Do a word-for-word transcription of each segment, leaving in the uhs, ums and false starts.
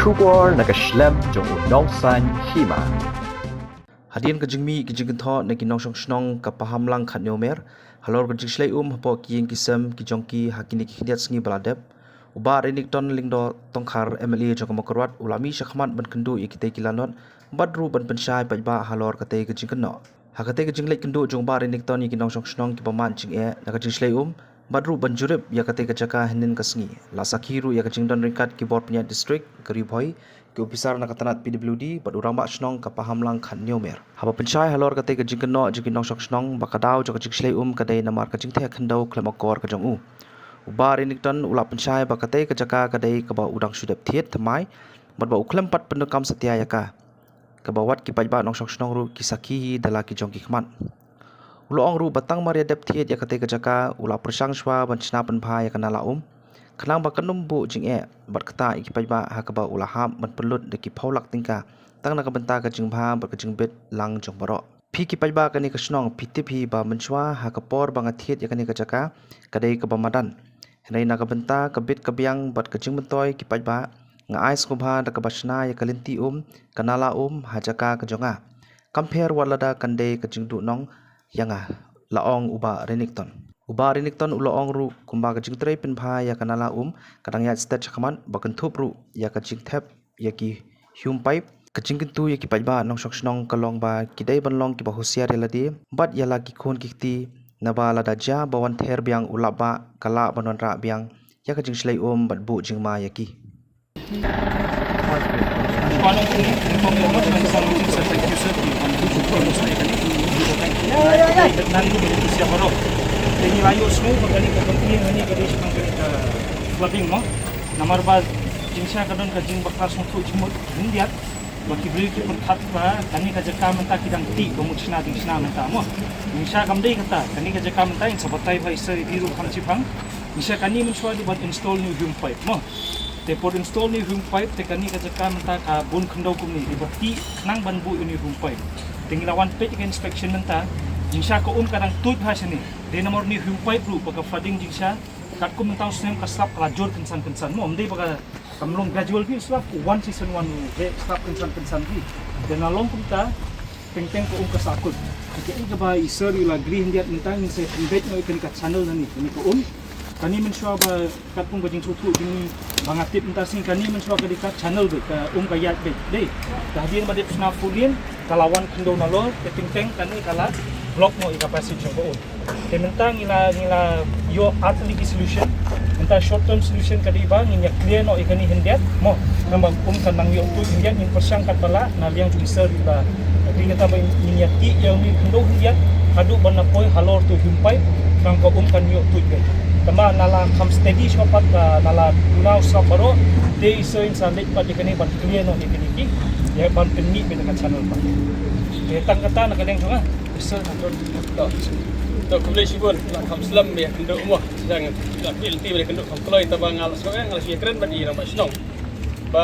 Khubor na ka shlem jong u nongsan hima. Hadien ka jingmih ki jingkynthoh na ki nongshong shnong ka Pahamlang Khatnewmer halor ka jingshlei um hapoh ki ïing ki sem ki jong ki ha kine ki khyndiat sngi ba la dep, u Bah Renikton Lyngdoh Tongkhar, M L A jong ka Mawkyrwat, u la mih shakhmat ban kynduh ïa kitei ki lanot bad ruh ban pynshai paidbah halor katei ka jingkynnoh. Ha katei ka jingleit kynduh jong u Bah Renikton ïa ki nongshong shnong kiba mad jingeh na ka jingshlei um bad ruh ban jurip ïa katei ka jaka hynnin ka sngi, la sakhi ruh ïa ka jingdon ryngkat ki bor pynïaid district ka Ri Bhoi, ki ophisar na ka tnat P W D bad u rangbah shnong ka Pahamlang Khatnewmer. Haba pynshai halor katei ka jingkynnoh jong ki nongshong shnong ba ka daw jong ka jingshlei um ka dei namar ka jingtheh khyndew khlem akor ka jong u, u Bah Renikton u la pynshai ba katei ka jaka ka dei kaba u dang shu dep thied thymmai bad ba u khlem pat pyndonkam satia ïa ka, kaba wat ki paidbah nongshong shnong ruh ki sakhi hi da la ki jong ki khmat. U la ong ruh ba tang mar ïa dep thied ïa katei ka jaka u la pyrshang shuwa ban shna pynbha ïa ka nala um khnang ba kan ym buh jingeh bad ktah ïa ki paidbah, ha kaba u la hap ban pynlut da ki phew lak tyngka tang na ka bynta ka jingbha bad ka jingbit lang jong baroh. Phi ki paidbah kane ka shnong phi tip hi ba mynshuwa ha ka por ba nga thied ïa kane ka jaka ka dei kaba madan. Hynrei na ka bynta ka bit ka biang bad ka jingmyntoi ki paidbah, nga ai sngewbha da kaba shna ïa ka lynti um, ka nala um ha jaka ka jong nga. Kam pher wat lada kan dei ka jingduhnong ïa nga, la ong u Bah Renikton. U Bah Renikton u la ong ruh kumba ka jingtrei pynbha ïa ka nala um ka dang ïaid stet shakhmat, ba kynthup ruh ïa ka jingthep ïa ki hume pipe, ka jingkyntu ïa ki paidbah nongshong shnong ka long ba ki dei ban long kiba husiar ïa lade bad ïa la ki khun ki kti, naba lada jia ba wan ther biang u lap bah, ka lah ban wanrah biang ïa ka jingshlei um bad buh jingma ïa ki. Flooding mo. Namar ba jingshisha ka don ka jingbakla sngewthuh jingmut khyndiat ba ki briew ki pyrkhat ba kane ka jaka mynta ki dang tih ba mut shna ding shna mynta mo. Jingshisha kam dei kata, kane ka jaka mynta in sa batai ba i sir i ruh kham chipang. Jingshisha kane mynshuwa dei ban install new hume pipe mo. Te por install new hume pipe te kane ka jaka mynta ka bun khyndew kumne, dei ba tih khnang ban buh ïa new hume pipe. Te ngi la wan peit ka inspection mynta, jingshisha ka um ka dang tuid ha shane. Dei namar new hume pipe ruh ba ka flooding jingshisha katkum mynta u snem ka slap ka la jur kynsan kynsan mo, ym dei ba ka, kam long gradual beit u slap, one season one u heh slap kynsan kynsan beit. Te na long kumta teng teng ka um ka sahkut. Te kaei kaba i sir i la gri khyndiat mynta, ngin sa pynbeit noh ïa kane ka channel na ne kane ka um. Kane mynshuwa ba katkum ka jingsngewthuh jong ngi ba nga tip mynta sngi, kane mynshuwa ka dei ka channel beit, ka um ka ïaid beit dei. Te hadien ba dep shna four lane ka la wan khyndew nalor, te teng teng kane ka la block noh ïa ka passage jong ka um. Te mynta ngi la, ngi la ïoh ar tylli ki solution. Mynta short term solution ka dei ba ngin ïa clear noh ïa kane khyndiat mo, namar um kan nang ïoh tuid khyndiat. Ngin pyrshang katba lah na liang jong i sir i la gri kata ba ngin ïa tih ïa une u khyndew khyndiat haduh ban poi halor uto u hume pipe, khnang ba um kan ïoh tuid beit. Tangba na la kham steady shuwa pat, na la duna u slap baroh, te i sir in sa leit pat ïa kane ban clear noh ïa kine ki, ïa ban pynmih beit ïa ka channel pat. Te tang kata na ka liang jong nga. Sir, to, to, khublei shibun, la kham slem ïa kynduh mo. Jang la pil ti ïa kynduh kham kloi, tangba nga la sngew, nga la shu ïakren bad i rangbah shnong ba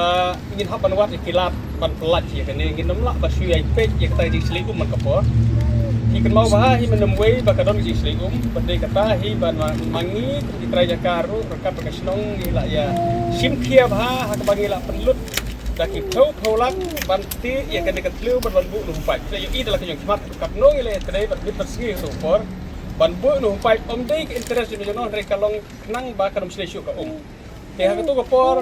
ngin hap ban wad ïa ki lad ban pyllait ïa kane, ngin ym lah ba shu ïa peit ïa kata ka jingshlei um man ka por. Phi kynmaw bha hi mynnym wei ba ka don ka jingshlei um, bad dei kata hi ba ma, ma ngi kum ki trai jaka ruh ryngkat bad ka shnong ngi la ïa shim khia bha ha kaba ngi la pynlut da ki phew phew lak ban tih ïa kane ka thliew bad ban buh une u hume pipe. Phi la ïohi da la ka jingkhmat katno ngi la ïatrei bad miet bad sngi ha kato ka por ban buh une u hume pipe. Ym dei ka interest jong ngi jong no, hynrei ka long khnang ba kan ym shlei shuh ka um. Te ha kato ka por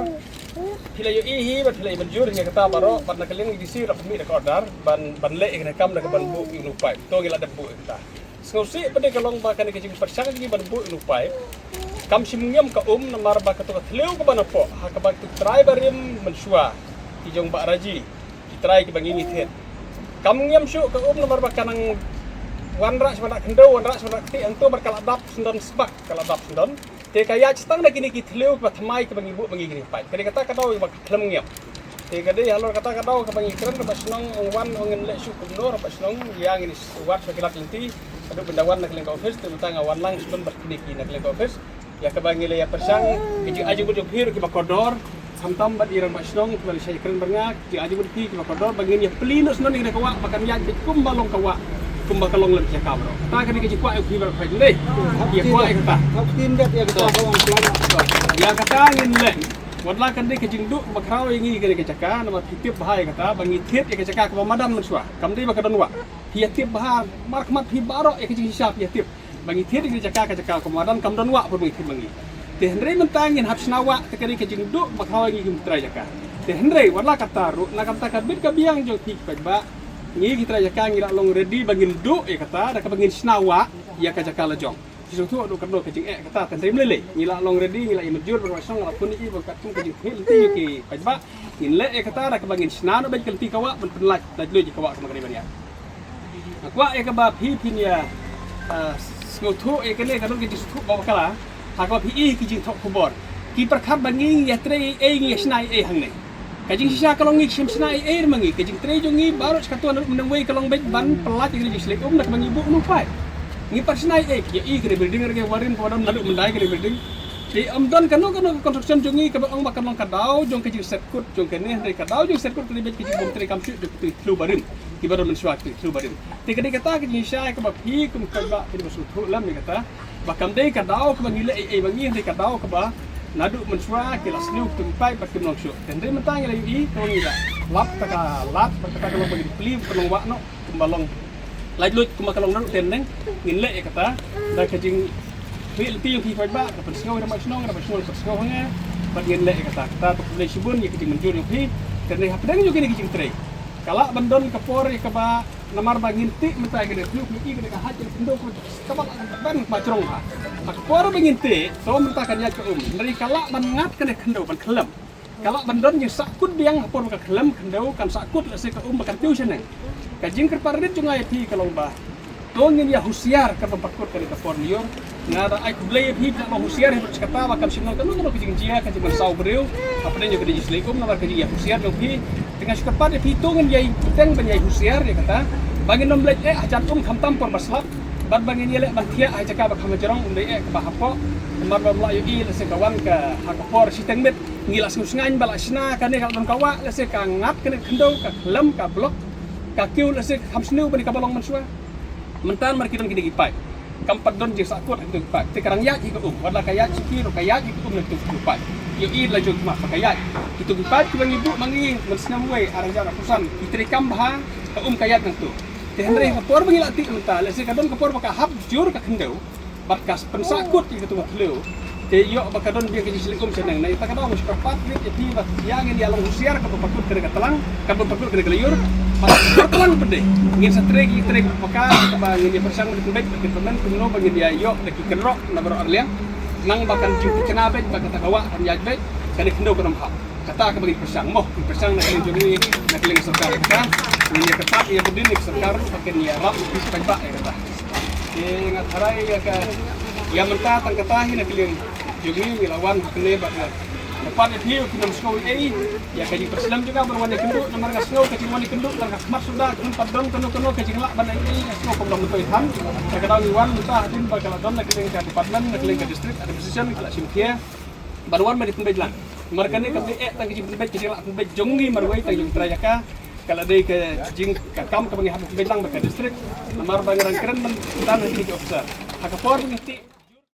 phi la ïohi hi bad phi la ïa mynjur hi ïa kata baroh, bad na ka liang i D C ruh la pynmih da ka order ban, ban leh ïa kane ka kam da kaban buh ïa une u pipe. To ngi la dep buh ïa kata. Sngewsih pat dei ka long ba kane ka jingpyrshang jong ngi ban buh ïa une u pipe kam shym ngiam ka um, namar ba kato ka thliew kaba napoh ha kaba ki trai barim mynshuwa ki jong Bah Raji, ki trai kiba ngi ngi thied, kam ngiam shuh ka um namar ba ka nang wanrah sha wanrah khyndew, wanrah sha wanrah ktieh, hangto bad ka la dap syndon sbak, ka la dap syndon. Te ka ïaid tang da kine ki thliew kiba thymmai kiba ngi buh ba ngi kine ki pipe. Ka dei kata ka daw ba ka khlem ngiam. Te ka dei halor kata ka daw kaba ngi kren, rangbah shnong ong wan, ong ngin leh shuh kumno, rangbah shnong ïa ngin wad sha ki lad lynti. Haduh ban da wan na ka liang ka office, te mynta nga wan lang shuh bad kine ki na ka liang ka office. Ïa kaba ngi la ïa pyrshang ki jingai jingmut jong phi ruh kiba kordor, khamtam bad i rangbah shnong kiba la shah ïakren bad nga, ki jingai jingmut phi kiba kordor ba ngin ïa plie noh shuh ïa kane ka wah ba kan ïaid beit kumba long ka wah, kumba ka long lem jaka baroh. Kata ka dei ka jingkwah ïa phi baroh phi dei. Ïa kwah ïa kata. Ïa kata ngin leh. Wat la kan dei ka jingduh ba khraw ïa ngi kane ka jaka, namar phi tip bha ïa kata, ba ngi thied ïa ka jaka kaba madan mynshuwa. Kam dei ba ka don wah. Phi ïa tip bha, markhmat phi baroh ïa ka jingshisha phi ïa tip. Ba ngi thied ïa ka jaka, ka jaka kaba madan, kam don wah, ba ngi thied ma ngi. Te hynrei mynta ngin hap shna wah, te ka dei ka jingduh ba khraw ïa ngi ki trai jaka. Te hynrei wat la kata ruh, na ka bynta ka bit ka biang jong phi ki paidbah, ngi ki trai jaka ngi la long ready ba ngin duh ïa kata, da kaba ngin shna wah ïa ka jaka la jong. Ki sngewthuh haduh katno ka jingeh kata, te hynrei ym lei lei. Ngi la long ready, ngi la ïa mynjur, ba ka shnong la phone ïa ngi, ba katkum ka jingkhmih lynti ïa ki paidbah, ngin leh ïa kata, da kaba ngin shna noh beit ka lynti ka wah, ban pynlait, lait luid ïa ka wah kaba ka dei ban ïaid. Nga kwah ïa kaba phi phin ïa, ah, sngewthuh ïa kane, ka don ka jingsngewthuh ba bakla ha kaba phi ïohi ki jingthoh khubor. Ki pyrkhat ba ngi ïa trei ei ei, ngi ïa shna ei ei hangne. Ka jingshisha ka long ngi shem shna ei ei ma ngi. Ka jingtrei jong ngi baroh shi katta naduh mynwei ka long beit ban pynlait ïa ka jingshlei um, da kaba ngi buh noh u paip. Ngi pat shna ei ei, ïa i ka dei building re, ka warim ka wadam naduh myndai ka dei building. Te ym don kano kano ka construction jong ngi kaba ong ba ka long ka daw jong ka jingset kut jong kane, hynrei ka daw jingset kut ka dei beit ka jingbym treikam shuh jong kito ki khliew barim, kiba don mynshuwa, kito ki khliew barim. Te ka dei kata ka jingshisha kaba phi kum ka paidbah phi dei ba sngewthuh lem ïa kata, ba kam dei ka daw kaba ngi leh ei ei ma ngi, hynrei ka daw kaba naduh mynshuwa ki la sniew kito ki paip bad kim long shuh. Te hynrei mynta ngi la ïohi, to ngi la lap ta ka lad bad kata ka long ba ngin plie, ba ka long wah noh kumba long, lait luid kumba ka long naduh teng teng. Ngin leh ïa kata da ka jingkhmih lynti jong phi paidbah, da pynsngew ïa i rangbah shnong, rangbah shnong pynsngew ha ngi, bad ngin leh ïa kata. Kata to khublei shibun ïa ka jingmynjur jong phi. Te hynrei hapdeng jong kine ki jingtrei, ka lah ban don ka por ïa kaba, namar ba ngin tih mynta ïa kane, phi ïohi kane ka hait, kane ka khyndew kaba lah ban kaba jrong ha. Ha ka por ba ngin tih, to mynta kan ïaid ka um, hynrei ka lah ban ngat kane ka khyndew ban khyllem. Ka lah ban don jingsahkut biang ha por ba ka khyllem ka khyndew, kan sahkut lehse ka um ba kan kiew shaneng. Ka jingkyrpad rit jong nga ïa phi ka long ba to ngin ïa husiar kaba pynkut kane ka por lyiur. Nga da ai khublei ïa phi, phi la long husiar, ïa phi, kata ba kam shym long kano kano ka jingjia, ka jingmynsaw briew hapdeng jong ka jingishlei um, namar ka jingïahusiar jong phi. Te nga shu kyrpad ïa phi, to ngin ïa bteng ban ïa husiar ïa kata, ba ngin ym leit eh hajan um khamtam por ba slap, bad ba ngin ïaleh ban thiah ha jaka ba kham hajrong, ym dei eh kaba hapoh. Namar ba ym lah ïohi, lehse ka wan ka ha ka por shiteng miet, ngi la sngewsngaiñ ba la shna kane, ka la don ka wah, lehse ka ngat kane ka khyndew, ka khyllem, ka block, ka kiew, lehse ka kham sniew ban ïa kaba long mynshuwa. Mynta namar ki don kine ki paip, kam pat don jingsahkut ha kito ki paip. Te ka dang ïaid hi ka um, wat la ka ïaid shuki ruh ka ïaid hi ka um na kito ki paip. Ïohi la jong ki mat ba ka ïaid. Kito ki paip kiba ngi buh ma ngi mynsnem wei, ar hajar arphew san, ki treikam bha, ka um ka ïaid nangto. Te hynrei ha ka por ba ngi la tih mynta, lehse ka don ka por ba ka hap jur ka khyndew bad ka pynsahkut ïa kato ka thliew. Te ïoh ba ka don biang ka jingshlei um shaneng. Na ïa kata ka daw nga shu kyrpad rit ïa phi ba ïa ngin ïa long husiar kaba pynkut kane ka tlang, kaba pynkut kane ka lyiur. Bad ka tlang pat de, ngin sa trei ki trei ba ka, kaba ngin ïa pyrshang ban pynbeit, ban pynbeit kumno ba ngin ïa ïoh da ki kynroh na baroh arliang. Nang ba kan jingthikna beit ba kata ka wah kan ïaid beit, kane ka khyndew kan ym hap. Kata kaba ngin pyrshang mo, ngin pyrshang na ka liang jong ngi, na ka liang sorkar ïa kata. Ngin ïa kyrpad ïa bad ïa ka sorkar ba kin ïarap ïa ki paidbah ïa kata. Te nga tharai ïa ka, ïa mynta tang kata hi na ka liang jong ngi, ngi la wan ha kane bad nga kyrpad ïa phi, phin ym sngew ei ei ïa ka jingpyrshang jong nga ban wan ïakynduh, namar nga sngew ka jingwan ïakynduh, namar ka khmat suda, ka khmat pat don kano kano ka jinglah ban ei ei, nga sngew kumba myntoi than. Te ka daw ngi wan mynta hadien ba ka la don na ka liang ka department, na ka liang ka district administration, ka la shim khia ban wan ban ïa pynbeit lang. Namar kane kam dei eh tang ka jingpynbeit, ka jinglah pynbeit jong ngi marwei, tang jong trai jaka. Ka la dei ka jing, ka kam kaba ngi hap pynbeit lang bad ka district. Namar ba ngi dang kren ban dan ha ki officer. Ha ka por ba ngi tih